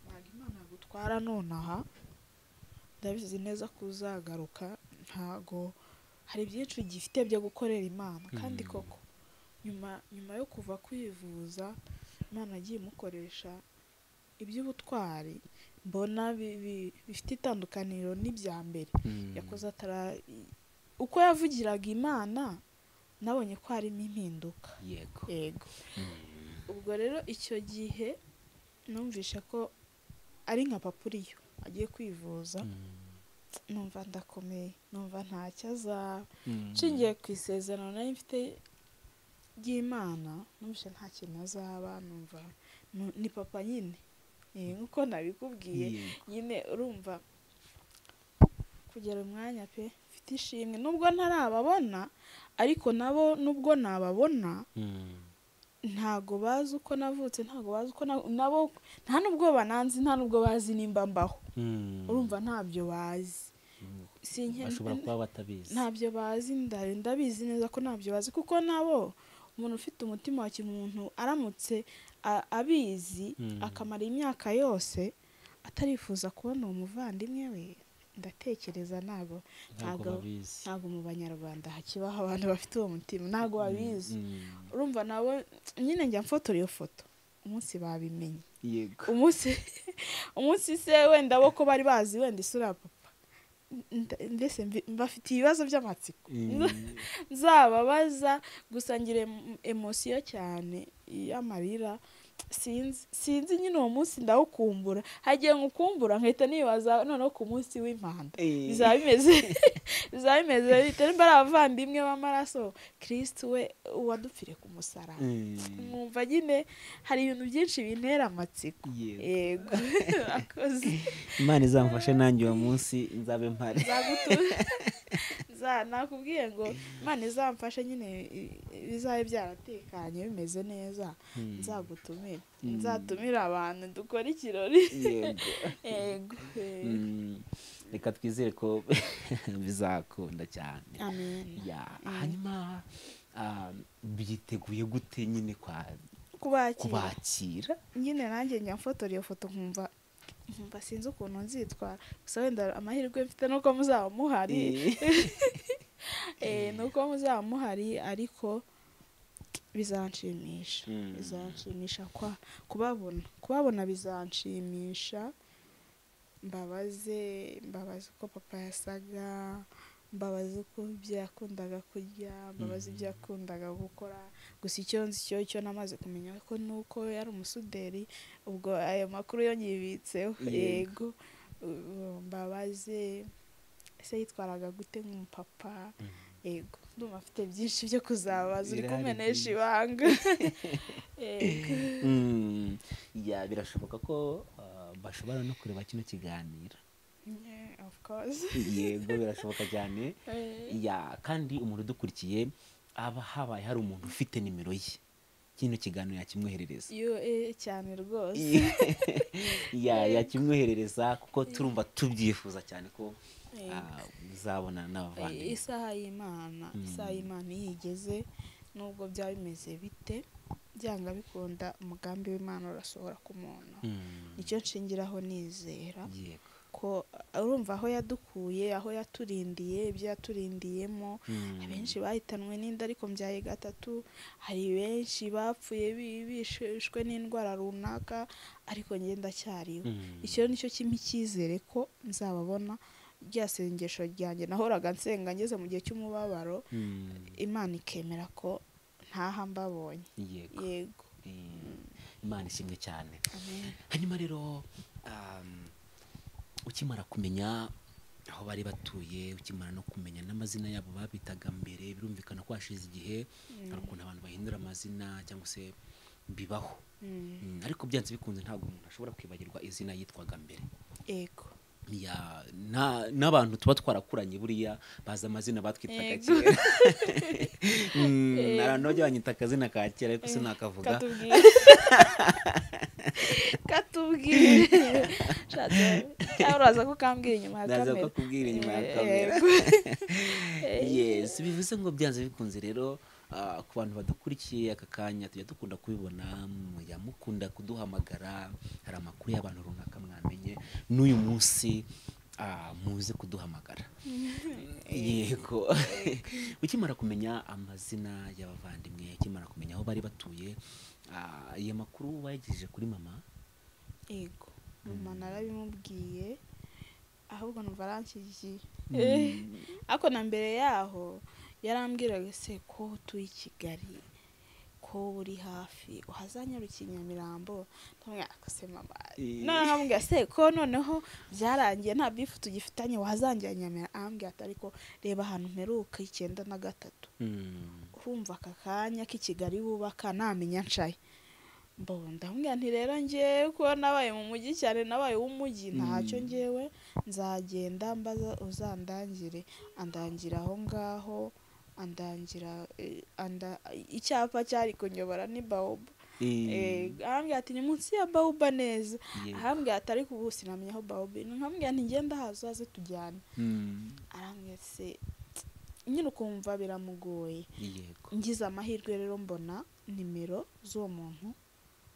ntabwo Imana yagutwara nonaha, ndabizi neza ko uzagaruka, ntago hari byinshi ugifite byo gukorera Imana. Kandi koko nyuma yo kuva kwivuza, Imana yagiye imukoresha iby'ubutwari mbona bifite itandukaniro n'ibya mbere yakoze atara. Uko yavugiraga Imana nabonye ko harimo impinduka. Yego. Ubwo rero icyo gihe numvishe ko ari nka papa uriyo agiye kwivuza, numva ndakomeye, numva ntacyo azaba. Nshingiye ku isezerano nari mfite ry'Imana, numvishe nta kintu azaba, numva ni papa nyine. Nkuko nabikubwiye nyine, urumva kugera umwanya pe mfite ishimwe nubwo ntarababona, ariko nabo nubwo nababona ntago bazi uko navutse, ntago bazi uko nabo, nta nubwo bananzi, nta nubwo bazi nimba mbaho. Urumva ntabyo bazi, bashobora kuba batabizi, ntabyo bazi. Ndabizi neza ko ntabyo bazi, kuko nabo umuntu ufite umutima wa kimuntu aramutse abizi akamara imyaka yose atarifuza kubona uwo muvandimwe we, ndatekereza ntago mu Banyarwanda hakibaho abantu bafite uwo mutima, ntago babizi. Urumva nabo nyine njya mfotora iyo foto umunsi babimenye. Yego. Umunsi se wenda bo ko bari bazi wenda isura ya papa, mbese mbafite ibibazo by'amatsiko nzababaza, gusa ngire emosiyo cyane y'amarira. Sinzi nyine uwo munsi ndawukumbura, hagiye ngukumbura nkahita nibaza noneho ku munsi w'impanda bizaba bimeze bite, nimba ari abavandimwe b'amaraso Kristo we uwadupfire ku musaraba. Mwumva nyine hari ibintu byinshi bintera amatsiko. Yego. Akoze. Imana izamfashe nanjye uwo munsi nzabe mpare. Nakubwiye ngo Imana izamfashe nyine bizabe byaratekanye bimeze neza, nzagutumira, nzatumira abantu dukora ikirori. Yego. Reka twizere ko bizakunda cyane. Amen. Hanyuma byiteguye gute nyine kwa kubakira? Nyine nanjye njya mfotora iyo foto nkumva sinzi ukuntu nzitwara, gusa wenda amahirwe mfite nuko muzaba muhari, nuko muzaba muhari, ariko bizanshimisha, bizanshimisha kubabona bizanshimisha. Mbabaze uko papa yasaga, mbabaze uko ibyo yakundaga kurya, mbabaze ibyo yakundaga gukora. Gusa icyo nzi cyo namaze kumenya ko nuko yari umusuderi, ubwo ayo makuru yo nyibitseho. Yego. Mbabaze ese yitwaraga gute nk'umupapa. Yego. Ndumva afite byinshi byo kuzabaza, uri kumenesha ibanga. Yego. Ya birashoboka ko bashobora no kureba kino kiganiro. Of course. Yego birashoboka cyane. Ya kandi umuntu udukurikiye aba habaye hari umuntu ufite nimero ye, kino kiganiro yakimwoherereza. Yo cyane rwose. Ya yakimwoherereza kuko turumva tubyifuza cyane ko uzabona n'abavandimwe. Isaha y'Imana, isaha y'Imana yigeze nubwo byaba bimeze bite, byanga bikunda umugambi w'Imana urasohora ku muntu. Nicyo nshingiraho nizera. Yego. Ko urumva aho yadukuye, aho yaturindiye, ibyo yaturindiyemo, abenshi bahitanwe n'inda ariko mbyaye gatatu, hari benshi bapfuye bishwe n'indwara runaka, ariko njye ndacyariho. Icyo nicyo kimpa icyizere ko nzababona. Rya sengesho ryanjye nahoraga nsenga ngeze mu gihe cy'umubabaro, Imana ikemera ko ntaha mbabonye. Yego. Imana ishimwe cyane. Hanyuma rero ukimara kumenya aho bari batuye, ukimara no kumenya n'amazina yabo babitaga mbere, birumvikana ko hashize igihe hari ukuntu abantu bahindura amazina cyangwa se Bibaho. Ariko byanze bikunze ntabwo umuntu ashobora kwibagirwa izina yitwaga mbere. Yego. Ya, n'abantu tuba twarakuranye buriya baza amazina batwitaga kera. Abantu bajya banyita akazina ka kera ariko sinakavuga. Katubwire. Cyangwa uraza kukambwira inyuma ya kamera. Ndaza kukubwira inyuma ya kamera. Yes, bivuze ngo byanze bikunze rero ku bantu badukurikiye aka kanya tujya dukunda kubibona, mujya mukunda kuduhamagara, hari amakuru y'abantu runaka mwamenye n'uyu munsi muze kuduhamagara. Yego. Ukimara kumenya amazina y'abavandimwe, ukimara kumenya aho bari batuye, aya makuru wayagejeje kuri mama? Yego, mama narabimubwiye, ahubwo numva aranshyigikiye. Ariko na mbere yaho yarambwiraga se ko utuye i Kigali, ko uri hafi, uhazanyarukiye Nyamirambo. Ndamubwira se mama, nambwira se ko noneho byarangiye nta bifu tugifitanye, wahazangira Nyamirambo. Ambwira ati ariko reba ahantu mperuka 93. Urumva aka kanya k'i Kigali bubaka namenya ncaye. Ndamubwira nti rero njyewe ko nabaye mu mujyi cyane, nabaye w'umujyi, ntacyo njyewe nzagenda mbaza uzandangire. Andangira aho ngaho, andangira icyapa cyari kunyobora ni Baoba. Arambwira ati ni munsi ya Baoba neza. Arambwira ati ariko ubu sinamenya aho Baoba. Nkamubwira nti ngenda hazo aze tujyane. Arambwira se nyine ukumva biramugoye. Ngize amahirwe rero mbona nimero z'uwo muntu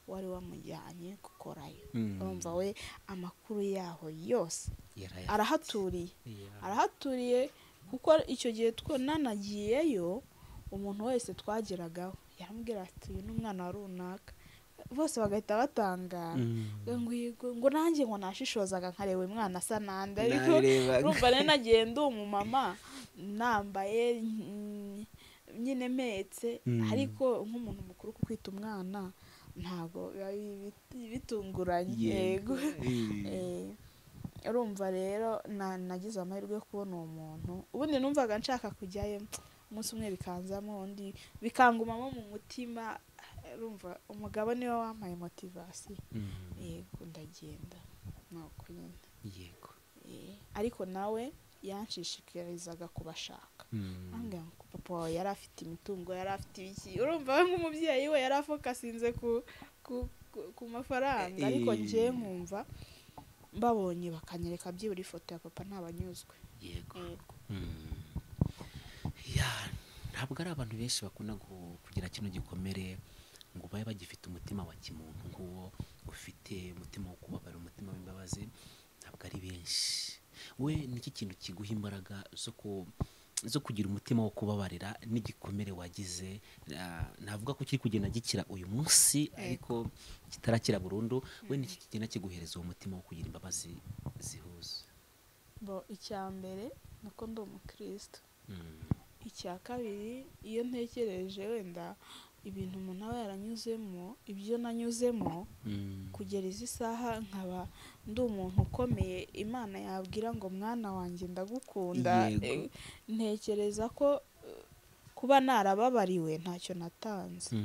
wari wamujyanye gukorayo. Urumva we amakuru yaho yose arahaturiye. Arahaturiye kuko icyo gihe nanagiyeyo umuntu wese twageragaho yaramubwira ati uyu ni umwana wa runaka, bose bagahita batangara ngo nanjye ngo nashishozaga nkareba umwana asa nande, ariko urumva rero nagiye ndi umumama nambaye nyine mpetse, ariko nk'umuntu mukuru kukwita umwana ntago biba bitunguranye. Yego. Urumva rero nagize amahirwe yo kubona uwo muntu. Ubundi numvaga nshaka kujyayo umunsi umwe bikanzamo, undi bikangumamo mu mutima. Urumva umugabo niwe wampaye motivation. Yego, ndagenda nuko nyine. Yego. Ariko nawe yanshishikarizaga kubashaka. Ambwira ngo papa wawe yari afite imitungo, yari afite ibiki. Urumva we nk'umubyeyi we yari afokasinze ku mafaranga, ariko njye nkumva mbabonye bakanyereka byibura ifoto ya papa ntabanyuzwe. Yego. Ya, ntabwo ari abantu benshi bakunda kugira kino gikomere ngo babe bagifite umutima wa kimuntu nk'uwo ufite, umutima wo kubabara, umutima w'imbabazi, ntabwo ari benshi. We niki kintu kiguha imbaraga zo kugira umutima wo kubabarira n'igikomere wagize? Navuga ko kiri kugenda gikira uyu munsi ariko kitarakira burundu. We niki kigenda kiguhereza uwo mutima wo kugira imbabazi zihuza? Bo icya mbere nuko ndi umukristo. Icya kabiri, iyo ntekereje wenda ibintu umuntu aba yaranyuzemo, ibyo nanyuzemo kugera izi saha nkaba ndi umuntu ukomeye, Imana yabwira ngo mwana wanjye ndagukunda. Ntekereza ko kuba narababariwe ntacyo natanze,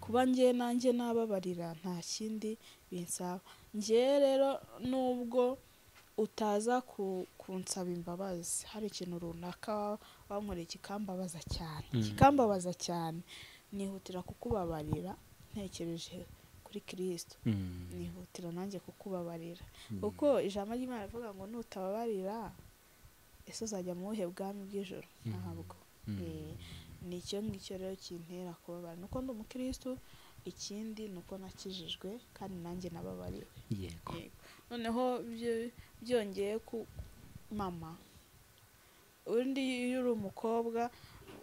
kuba njye nanjye nababarira nta kindi binsaba. Njye rero nubwo utaza kunsaba imbabazi, hari ikintu runaka wankoreye kikambabaza cyane, kikambabaza cyane, nihutira kukubabarira ntekereje kuri Kristo. Nihutira nanjye kukubabarira, kuko ijambo ry'Imana rivuga ngo nutababarira ese uzajya mu buhe bwami bw'ijoro? Ntabwo. Ni icyo ngicyo rero kintera kubabara, nuko ndi umukristo. Ikindi nuko nakijijwe kandi nanjye nababariwe. Yego. Noneho byongeye ku mama, undi iyo uri umukobwa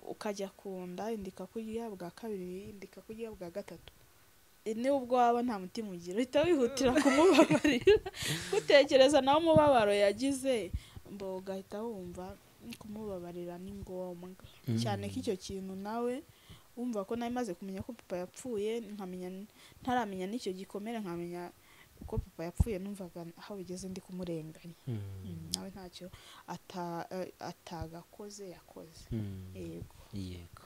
ukajya kunda indika kurya bwa kabiri, indika kurya bwa gatatu, nubwo waba nta mutima ugira uhita wihutira kumubabarira, gutekereza nawe umubabaro yagize, mbo ugahita wumva kumubabarira ni ngombwa cyane ko icyo kintu nawe wumva ko nari maze kumenya ko papa yapfuye, nkamenya ntaramenya n'icyo gikomere, nkamenya ko papa yapfuye, numvaga aho bigeze ndi kumurenganya. Nawe ntacyo atagakoze yakoze. Yego. Yego.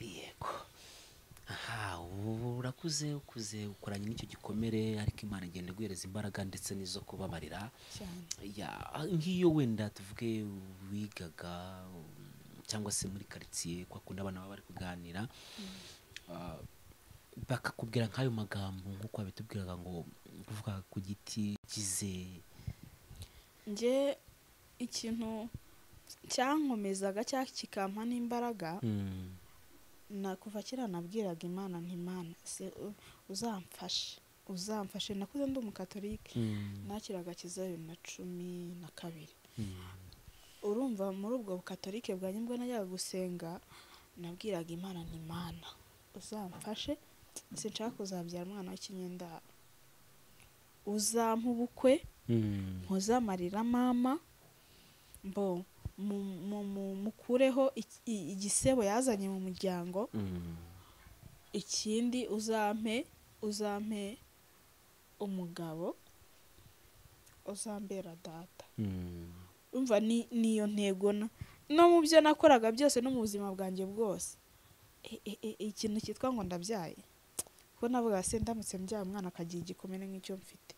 Yego. Aha, urakuze, ukuze ukoranye n'icyo gikomere, ariko Imana igenda iguhereza imbaraga ndetse n'izo kubabarira. Cyane. Ya, nk'iyo wenda tuvuge wigaga cyangwa se muri karitsiye kwa kundi abana baba bari kuganira, bakakubwira nk'ayo magambo nk'uko babitubwiraga ngo kuvuga ku giti kize. Njye ikintu cyankomezaga cyangwa kikampa n'imbaraga, na kuva kera nabwiraga Imana nti Imana se uzamfashe, uzamfashe. Nakuze ndi umukatolike, nakiraga agakiza 2012. Urumva muri ubwo bukatolike bwanjye mbwo najyaga gusenga, nabwiraga Imana nti Imana uzamfashe, sinshaka kuzabyara umwana w'ikinyendaro, uzampa ubukwe, mpozamarira mama, mbo mukureho igisebo yazanye mu muryango, ikindi uzampe umugabo uzambera data. Umva niyo ntego no mu byo nakoraga byose no mu buzima bwanjye bwose. Ikintu cyitwa ngo ndabyaye, kuko navuga se ndamutse mbyaye umwana akagira igikomere nk'icyo mfite,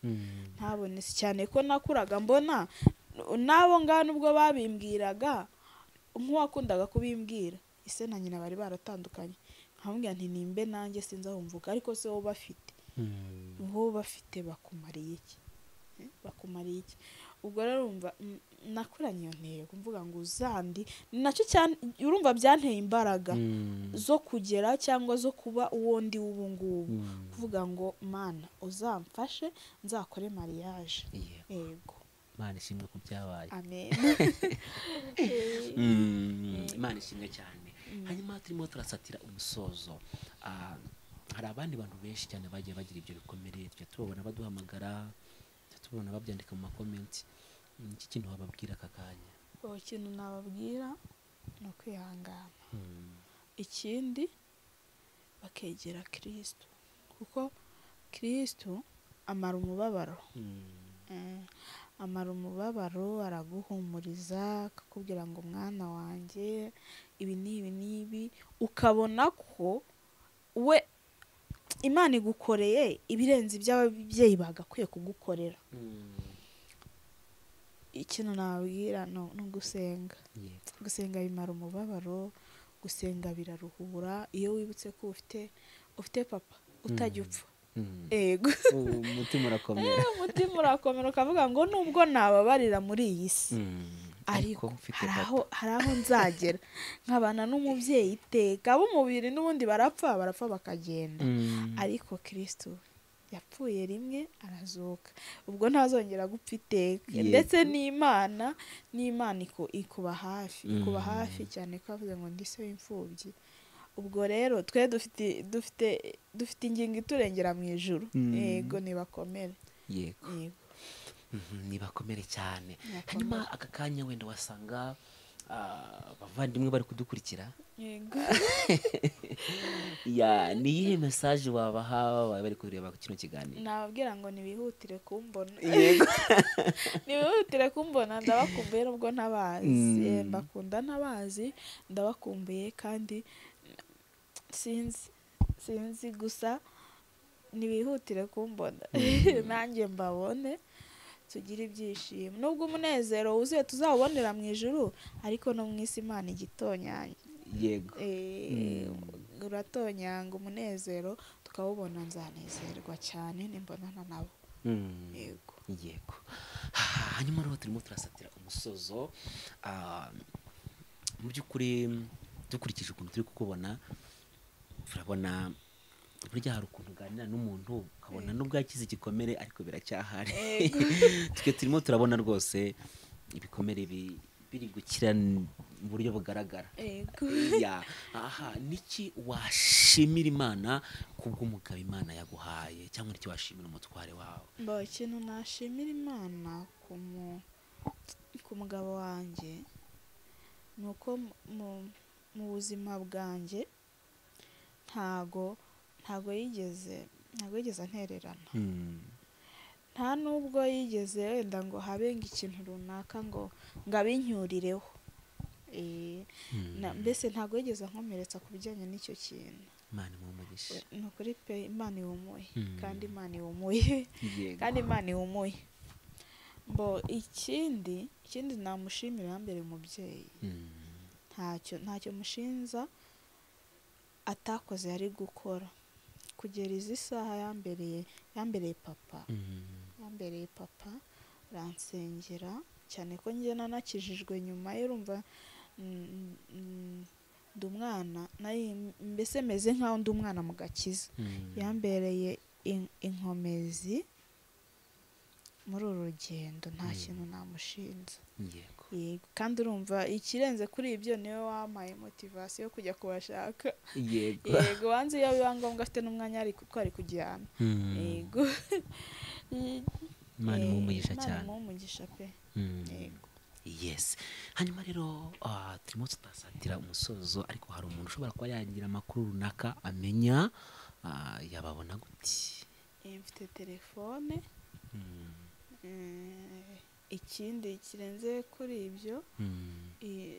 ntabone cyane ko nakuraga mbona nabo ngana ubwo babimbwiraga, nk'uwakundaga kubimbwira ise na nyina bari baratandukanye, nkamubwira nti nimbe nanjye sinzi aho mvuka, ariko se wo bafite, bo bafite bakumariye iki? Bakumariye iki? Ubwo rero urumva nakuranye iyo ntego mvuga ngo uzandi, nacyo cyane urumva byanteye imbaraga zo kugera cyangwa zo kuba uwo ndi ubu ngubu, kuvuga ngo Mana uzamfashe nzakore mariage. Yego. Imana ishimwe ku byabaye. Amen. Imana ishimwe cyane. Hanyuma turimo turasatira umusozo. Hari abandi bantu benshi cyane bagiye bagira ibyo bikomere, tujya tubabona baduhamagara, tujya tubabona babyandika mu makomenti. Iki kintu wababwira aka kanya? Ikintu nababwira ni ukwihangana. Ikindi bakegera Kristo, kuko Kristo amara umubabaro. Amara umubabaro, araguhumuriza, akakubwira ngo mwana wanjye ibi n'ibi n'ibi, ukabona ko we Imana igukoreye ibirenze iby'ababyeyi bagakwiye kugukorera. Ikintu nababwira ni ugusenga. Gusenga bimara umubabaro, gusenga biraruhura. Iyo wibutse ko ufite papa utajya upfa, ego, umutima urakomera. Umutima urakomera, ukavuga ngo nubwo nababarira muri iyi si, ariko hari aho nzagera nkabana n'umubyeyi iteka. Ab'umubiri n'ubundi barapfa bakagenda, ariko Kristo yapfuye rimwe arazuka, ubwo ntazongera gupfa iteka. Ndetse n'Imana ikuba hafi, ikuba hafi cyane, ko avuze ngo ndi se w'imfubyi. Ubwo rero twe dufite ingingo iturengera mu ijuru. Yego, nibakomere. Yego, nibakomere cyane. Hanyuma aka kanya wenda wasanga abavandimwe bari kudukurikira. Yego. Ya, ni iyihe message wabaha bari kureba kino kiganiro? Nababwira ngo nibihutire kumbona. Yego. Nibihutire kumbona, ndabakumbuye nubwo ntabazi. Mbakunda ntabazi, ndabakumbuye kandi sinzi gusa nibihutire kumbona. Nanjye mbabone, tugire ibyishimo. Nubwo umunezero wuzuye tuzawubonera mu ijuru, ariko no mu isi Imana igitonyanga. Yego. Uratonyanga umunezero tukawubona, nzanezerwa cyane nimbonana nabo. Yego. Yego. Hanyuma rero turimo turasatira umusozo. Mu by'ukuri dukurikije ukuntu turi kukubona, turabona burya hari ukuntu uganira n'umuntu ukabona nubwo yakize igikomere ariko biracyahari. Twe turimo turabona rwose ibikomere biri gukira mu buryo bugaragara. Ya, aha niki washimira Imana kubw'umugabo Imana yaguhaye, cyangwa niki washimira umutware wawe? Mbo ikintu nashimira Imana ku mugabo wanjye nuko mu buzima bwanjye ntago yigeze antererana. Nta nubwo yigeze wenda ngo habe ikintu runaka ngo ngabinyurireho. Mbese ntago yigeze ankomeretsa ku bijyanye n'icyo kintu. Imana imuhe umugisha. Ni ukuri pe, Imana ihumuye kandi Imana ihumuye kandi Imana ihumuye. Mbo ikindi namushimira yambereye umubyeyi, ntacyo mushinza atakoze yari gukora kugera izi saha. Yambereye papa, yambereye papa, aransengera cyane ko njye nanakijijwe nyuma ye. Urumva ndi umwana, mbese meze nkaho ndi umwana mu gakiza. Yambereye inkomezi muri uru rugendo, nta kintu namushinza. Yego, kandi urumva ikirenze kuri ibyo niwe wampaye motivation yo kujya kubashaka. Yego, wanze iyo biba ngombwa afite n'umwanya ari twari kujyana. Yego, Imana imuhe umugisha cyane. Imana imuhe umugisha pe. Yego. Yes. Hanyuma rero turimo tutasatira umusozo, ariko hari umuntu ushobora kuba yagira amakuru runaka amenya, yababona gute? Mfite telefone. Ikindi kirenze kuri ibyo,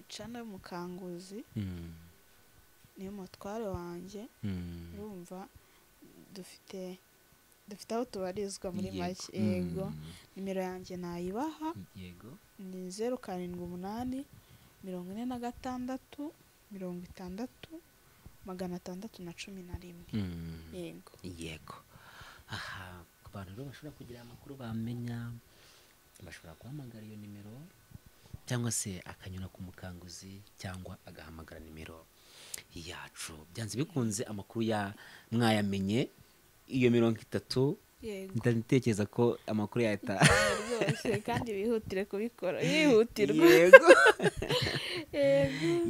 cana Mukanguzi niyo mutware wanjye. Urumva dufite aho tubarizwa muri make. Yego, nimero yanjye nayibaha. Yego, ni 078 46 60 611. Yego. Yego. Aha, ku bantu rero bashobora kugira amakuru bamenya, bashobora guhamagara iyo nimero, cyangwa se akanyura ku Mukanguzi, cyangwa agahamagara nimero yacu. Byanze bikunze amakuru ya mwayamenye iyo 30. Yego, ndatekereza ko amakuru yahita rwose, kandi bihutire kubikora, yihutirwa. Yego.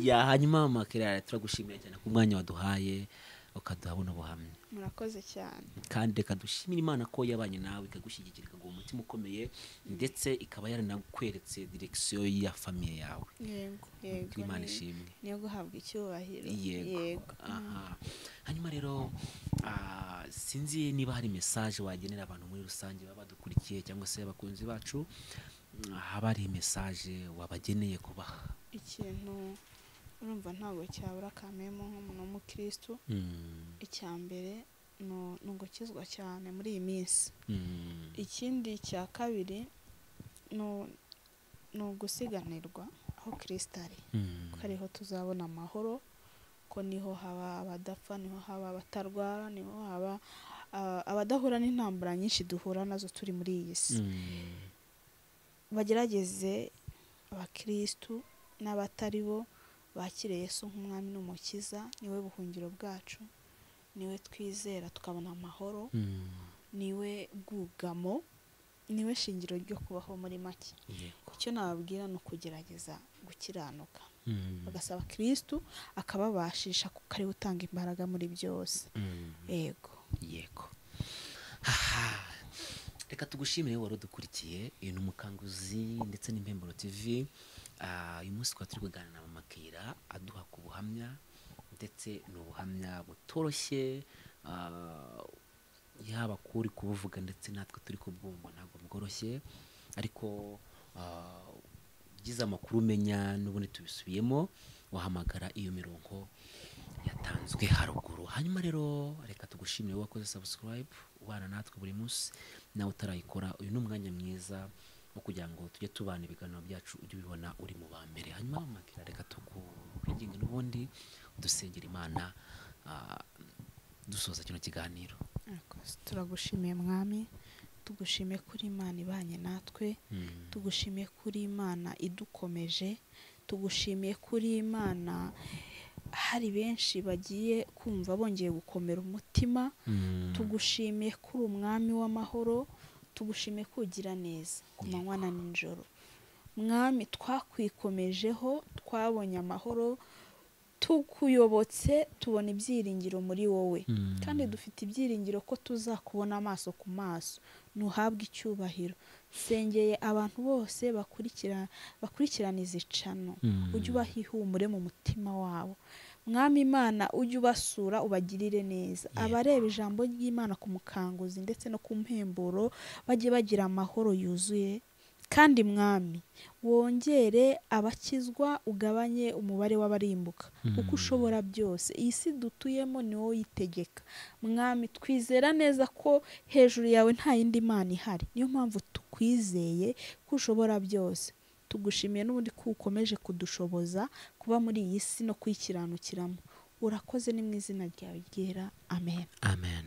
Ya hanyuma Makera, turagushimira cyane ku mwanya waduhaye ukaduha buno buhamya. Murakoze cyane. Kandi reka dushimire Imana ko yabanye nawe, ikagushyigikira, ikaguha umutima ukomeye, ndetse ikaba yaranakweretse direction ya famille yawe. Yego, yego, Imana ishimwe, niyo guhabwa icyubahiro. Yego. Aha. Hanyuma rero sinzi niba hari message wagenera abantu muri rusange baba badukurikiye, cyangwa se abakunzi bacu, haba hari message wabageneye kubaha? Ikintu urumva ntabwo cyabura kamemo nk'umuntu w'umukristo. Icya mbere ni ugukizwa cyane muri iyi minsi. Ikindi cya kabiri ni ugusiganirwa aho Kristo ari, ko ariho tuzabona amahoro, ko niho haba abadapfa, niho haba abatarwara, niho haba abadahura n'intambara nyinshi duhura nazo turi muri iyi si. Bagerageze abakristo n'abatari bo bakire Yesu nk'umwami n'umukiza, niwe buhungiro bwacu, niwe twizera tukabona amahoro, niwe bwugamo, niwe shingiro ryo kubaho muri make. Icyo nababwira ni ukugerageza gukiranuka, bagasaba Kristo akababashisha kuko ari utanga imbaraga muri byose. Yego. Yego. Reka tugushimire wari udukurikiye. Uyu ni Umukanguzi ndetse n'Impemburo TV. Uyu munsi twari turi kuganira na Mama Keira, aduha ku buhamya, ndetse ni ubuhamya butoroshye, yaba kuri kubuvuga ndetse natwe turi kubwumva ntabwo bworoshye, ariko ugize amakuru umenya n'ubundi tubisubiyemo, wahamagara iyo mirongo yatanzwe haruguru. Hanyuma rero reka tugushimire wowe wakoze subscribe, ubana natwe buri munsi, nawe utarayikora uyu ni umwanya mwiza wo kugira ngo tujye tubana ibiganiro byacu ujye ubibona uri mu ba mbere. Hanyuma Makera, reka tukwinginge n'ubundi dusengera Imana dusoza kino kiganiro. Turagushimiye Mwami, tugushimiye kuri Imana ibanye natwe, tugushimiye kuri Imana idukomeje, tugushimiye kuri Imana hari benshi bagiye kumva bongeye gukomera umutima, tugushimiye kuri Umwami w'amahoro, tugushimiye kugira neza ku manywa na nijoro. Mwami, twakwikomejeho, twabonye amahoro, tukuyobotse tubona ibyiringiro muri wowe, kandi dufite ibyiringiro ko tuzakubona amaso ku maso. Nuhabwe icyubahiro. Sengeye abantu bose bakurikirana izi cano, ujye ubaha ihumure mu mutima wabo. Mwami Imana, ujye ubasura ubagirire neza. Abareba ijambo ry'Imana ku Mukanguzi ndetse no ku Mpemburo bajye bagira amahoro yuzuye Kandi Mwami, wongere abakizwa, ugabanye umubare w'abarimbuka, kuko ushobora byose. Iyi si dutuyemo ni wowe uyitegeka. Mwami, twizera neza ko hejuru yawe nta yindi mana ihari, niyo mpamvu tukwizeye ko ushobora byose. Tugushimiye n'ubundi ko ukomeje kudushoboza kuba muri iyi si no kuyikiranukiramo. Urakoze, ni mu izina ryawe ryera, amen. Amen.